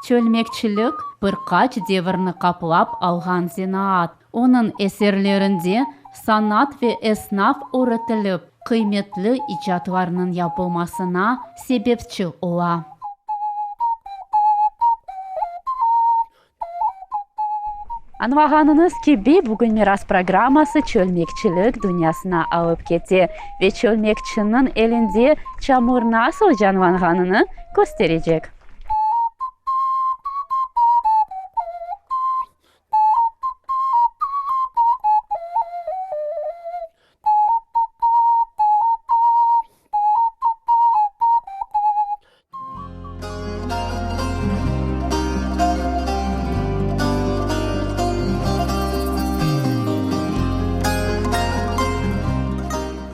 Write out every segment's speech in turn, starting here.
Çölmekçilik, bir qaç devirni qaplap alğan zenaat. Onıñ eserlerinde sanat ve esnaf öğretilip, qıymetli icatlarnıñ yapılmasına sebepçi ola. Añlağanıñız kibi, bugün Miras programması çölmekçilik dünyasına alıp kete ve çölmekçiniñ elinde çamur nasıl canlanğanını kösterecek.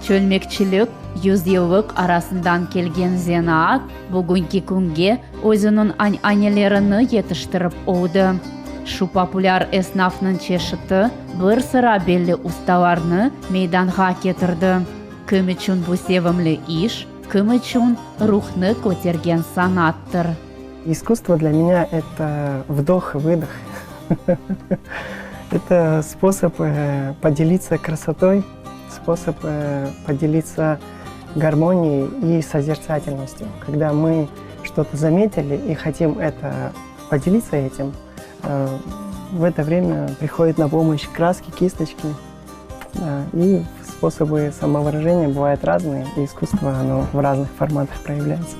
Çölmekçilik, yüzyıllıq arasından kelgen zenaat bugünki künge özüniñ ananelerini yetiştirip oldı. Şu populâr esnafnıñ çeşiti bir sıra belli ustalarnı meydanğa ketirdi. Kim içün bu sevimli iş, kim içün ruhnı kötergen sanattır. Искусство для меня это вдох и выдох. Это способ э, поделиться красотой, способ э, поделиться гармонией и созерцательностью. Когда мы что-то заметили и хотим это поделиться этим, э, в это время приходит на помощь краски, кисточки. И способы самовыражения бывают разные, и искусство оно в разных форматах проявляется.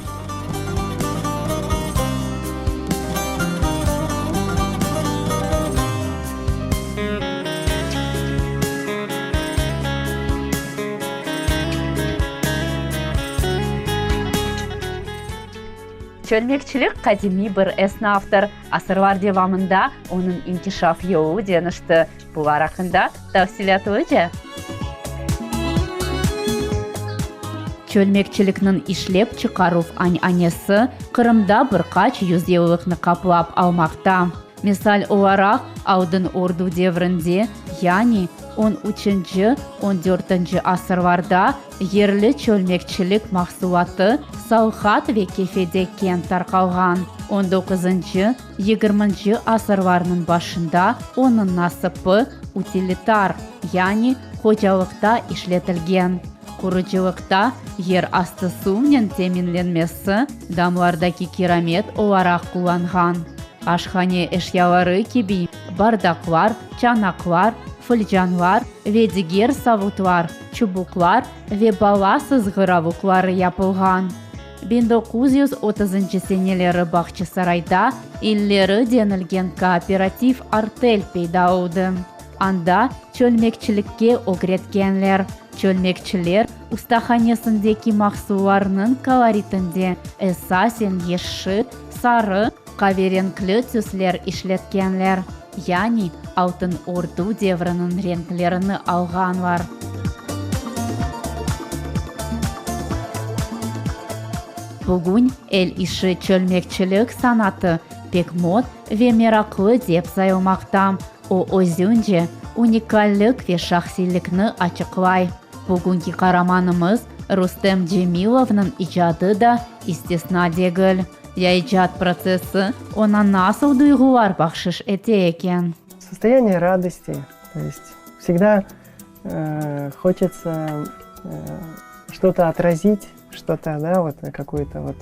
Çölmekçilik qadimiy bir esnaftır. Asırlar devamında onıñ inkişaf yolu deñişti. Bular aqqında tafsilâtlıca. Çölmekçilikniñ işlep çıqaruv an'anesi Qırımda bir qaç yüzyıllıqnı qaplap almaqta. Misal olaraq, Altın Ordu devrinde, yani on üçünci, on dörtünci asırlarda yerli çölmekçilik mahsulatı Salhat ve Kefede keñ tarqalğan. On doquzıncı, Yigirminci asırlarnıñ başında onıñ nasıpı utilitar, yani hocalıqta işletilgen, qurucılıqta yer astı suvnen teminlenmesi, damlardaki kiramet olaraq qullanğan. Aşhane eşyaları kibi bardaqlar, çanaqlar, fılcanlar ve diger savutlar, çubuqlar ve bala sızğıravuqları yapılğan. 1930-ncı seneleri Bağçasarayda İlleri denilgen kooperativ artel peyda oldı. Anda çölmekçilikke ögretkenler. Çölmekçiler ustahanesindeki mahsullarnıñ koloritinde esasen yeşil, sarı, qaverenkli tüsler işletkenler, yani Altın Ordu devriniñ renklerini alğanlar. Bugün el işi çölmekçilik sanatı pek mod ve meraqlı dep sayılmaqta. O özünce unikallik ve şahsiylikni açıqlay. Bugünki qaramanımız Rustem Cemilovnıñ icadı da istisna degil. Ya icat protsessi oña nasıl duyğular bahşış ete eken? Состояние радости, то есть всегда э, хочется э, что-то отразить, что-то, да, вот какую-то вот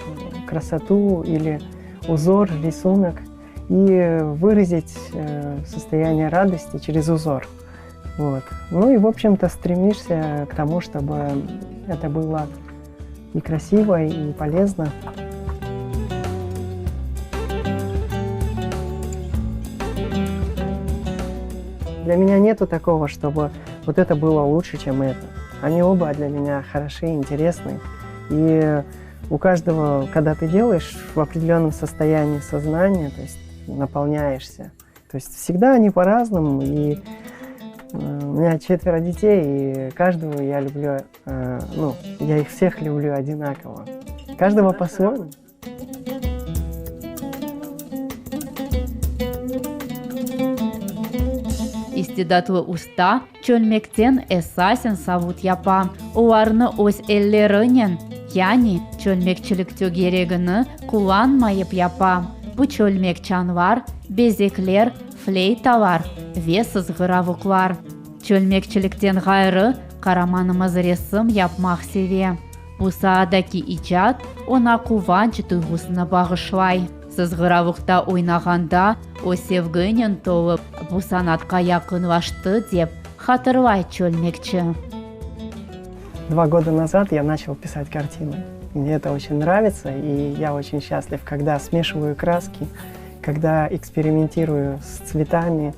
красоту или узор, рисунок, и выразить э, состояние радости через узор. Вот. Ну и, в общем-то, стремишься к тому, чтобы это было и красиво, и полезно. Для меня нету такого, чтобы вот это было лучше, чем это. Они оба для меня хороши, интересны. И у каждого, когда ты делаешь в определенном состоянии сознания, то есть наполняешься. То есть всегда они по-разному. И э, у меня четверо детей, и каждого я люблю, э, ну, я их всех люблю одинаково. Каждого по-своему. İstidatlı usta çölmekten esasen savut yapa. Olarnı öz ellerinen, yani çölmekçilik tögeregini qullanmayıp yapa. Bu çölmek çanlar, bezekler, fleytalar ve sızğıravuqlar. Çölmekçilikten ğayrı, qaramanımız resim yapmaq seve. Bu saadaki icat oña quvanç duyğusını bağışlay. Sızğıravuqta oynağanda o sevginen tolıp, bu sanatqa yaqınlaştı, dep hatırlay çölmekçi. Два года назад я начал писать картины. Мне это очень нравится, и я очень счастлив, когда смешиваю краски, когда экспериментирую с цветами.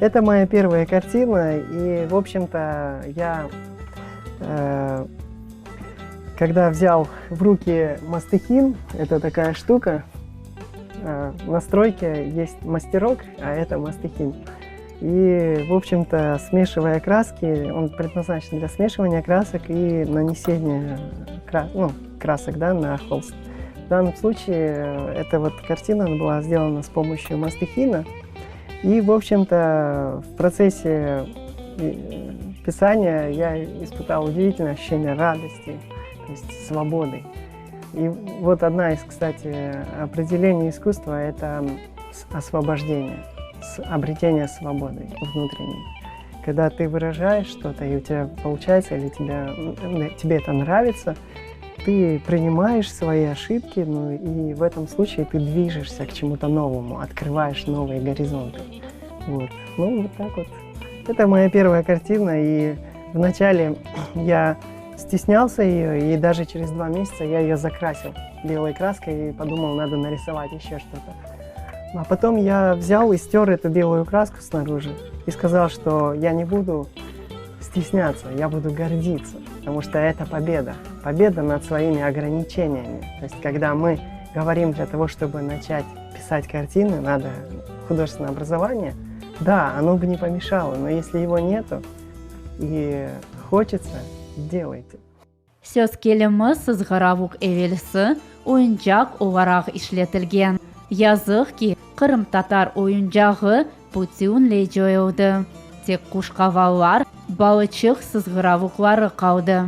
Это моя первая картина, и, в общем-то, я, э, когда взял в руки мастихин, это такая штука, э, на стройке есть мастерок, а это мастихин. И, в общем-то, смешивая краски, он предназначен для смешивания красок и нанесения ну, красок да, на холст. В данном случае э, эта вот картина она была сделана с помощью мастихина. И, в общем-то, в процессе э, писания я испытал удивительное ощущение радости, то есть свободы. И вот одна из, кстати, определений искусства – это освобождение, обретение свободы внутренней. Когда ты выражаешь что-то, и у тебя получается, или тебя, тебе это нравится, ты принимаешь свои ошибки, ну и в этом случае ты движешься к чему-то новому, открываешь новые горизонты. Вот. Ну, вот так вот. Это моя первая картина, и вначале я стеснялся ее, и даже через два месяца я ее закрасил белой краской и подумал, надо нарисовать еще что-то. А потом я взял и стер эту белую краску снаружи и сказал, что я не буду стесняться, я буду гордиться, потому что это победа. Победа над своими ограничениями. То есть, когда мы говорим для того, чтобы начать писать картины, надо художественное образование, да, оно бы не помешало, но если его нету и хочется, делайте. Söz kelimi, sızğıravuq evelsi oyuncaq olaraq işletilgen. Yazıq ki, qırımtatar oyuncağı bütünley coyuldı. Tek quşqavallar, balıçıq sızğıravuqları qaldı.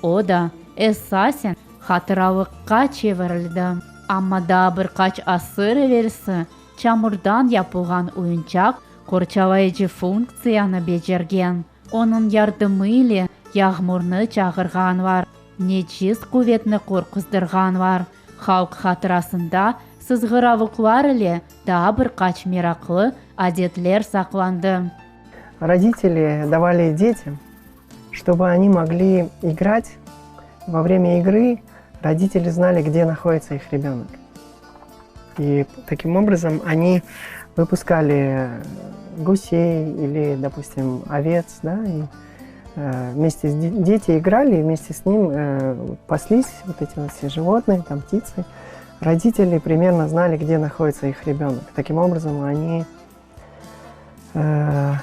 O da, esasen, hatıralıqqa çevirildi. Amma daa bir qaç asır evelsi çamurdan yapılğan oyuncaq qorçalayıcı funktsiyanı becergen. Onıñ yardımı ile yağmurnı çağırğanlar, necis quvetni qorquzdırğanlar. Halq hatırasında sızğıravuqlar ile daa bir qaç meraqlı adetler saqlandı. Родители давали детям, чтобы они могли играть. Во время игры родители знали, где находится их ребенок. И таким образом они выпускали гусей или, допустим, овец, да, и э, вместе с дети играли, и вместе с ним э, паслись вот эти вот все животные, там птицы. Родители примерно знали, где находится их ребенок. Таким образом, они, э,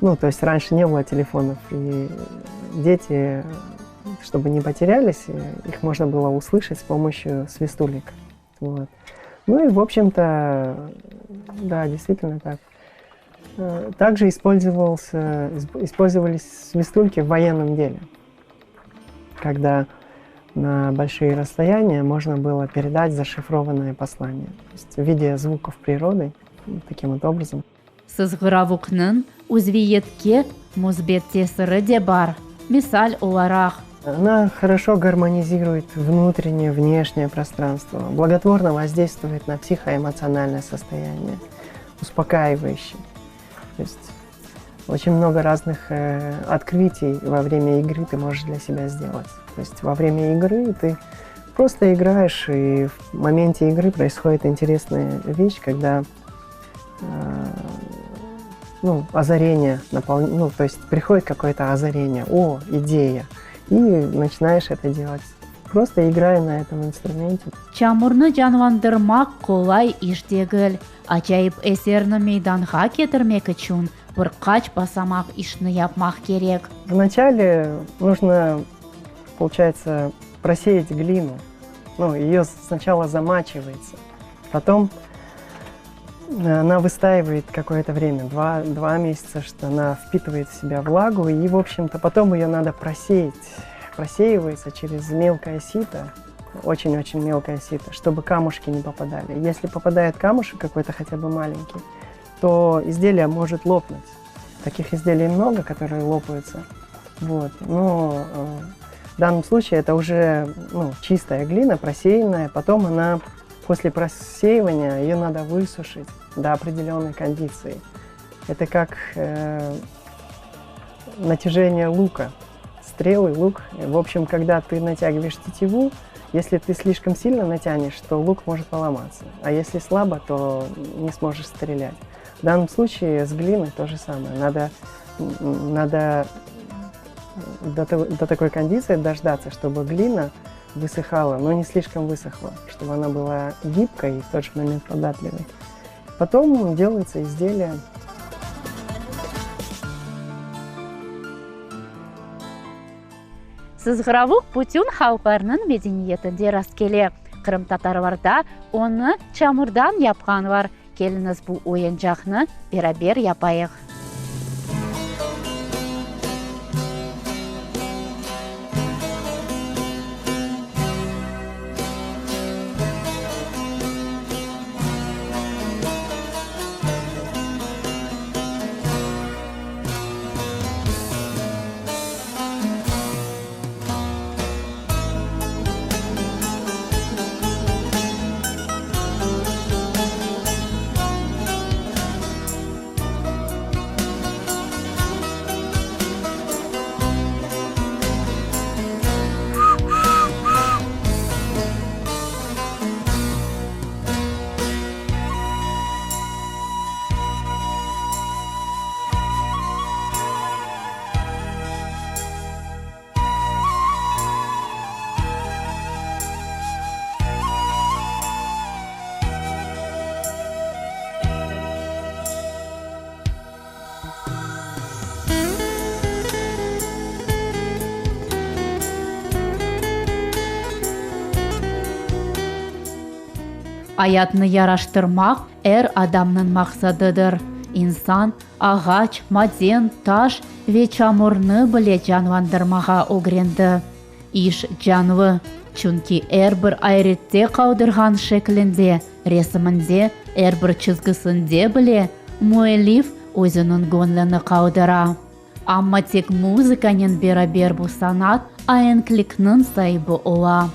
ну, то есть раньше не было телефонов, и дети, чтобы не потерялись, их можно было услышать с помощью свистулек. Вот. Ну и, в общем-то, да, действительно так. Э, также использовался, использовались свистульки в военном деле, когда на большие расстояния можно было передать зашифрованное послание. То есть в виде звуков природы, таким вот образом. Sızğıravuqnıñ uzviyetke müsbet tesiri de bar. Misal olaraq. Она хорошо гармонизирует внутреннее, внешнее пространство, благотворно воздействует на психоэмоциональное состояние, успокаивающе. То есть очень много разных э, открытий во время игры ты можешь для себя сделать. То есть во время игры ты просто играешь, и в моменте игры происходит интересная вещь, когда э, ну, озарение, напол... ну, то есть приходит какое-то озарение, о, идея, и начинаешь это делать. Просто играя на этом инструменте. Çamurnı canlandırmaq qolay iş degil. Acayip eserni meydanğa ketirmek içün bir qaç basamaq işni yapmaq kerek. Вначале нужно, получается, просеять глину. Ну, ее сначала замачивается, потом она выстаивает какое-то время, два месяца, что она впитывает в себя влагу, и, в общем-то, потом ее надо просеять. Просеивается через мелкое сито. Очень-очень мелкое сито, чтобы камушки не попадали. Если попадает камушек какой-то хотя бы маленький, то изделие может лопнуть. Таких изделий много, которые лопаются. Вот. Но э, в данном случае это уже ну, чистая глина, просеянная. Потом она после просеивания ее надо высушить до определенной кондиции. Это как э, натяжение лука. Стрелы, лук. В общем, когда ты натягиваешь тетиву, если ты слишком сильно натянешь, то лук может поломаться. А если слабо, то не сможешь стрелять. В данном случае с глиной то же самое. Надо, надо до, до такой кондиции дождаться, чтобы глина высыхала, но не слишком высохла, чтобы она была гибкой и в тот же момент податливой. Потом делается изделие. Sızğıravuq bütün halqlarnıñ medeniyetinde rastkele. Qırımtatarlarda onı çamurdan yapqanlar. Keliñiz bu oyuncaqnı beraber yapayıq. Ayatnı yaraştırmaq er adamnıñ maqsadıdır. İnsan ağaç, maden, taş ve çamurnı bile canlandırmağa ögrendi. İş canlı, çünki er bir ayrette qaldırğan şeklinde, resiminde, er bir çizgisinde bile müellif özüniñ göñlüni qaldıra. Amma tek muzıkanen beraber bu sanat aenklikniñ saibi ola.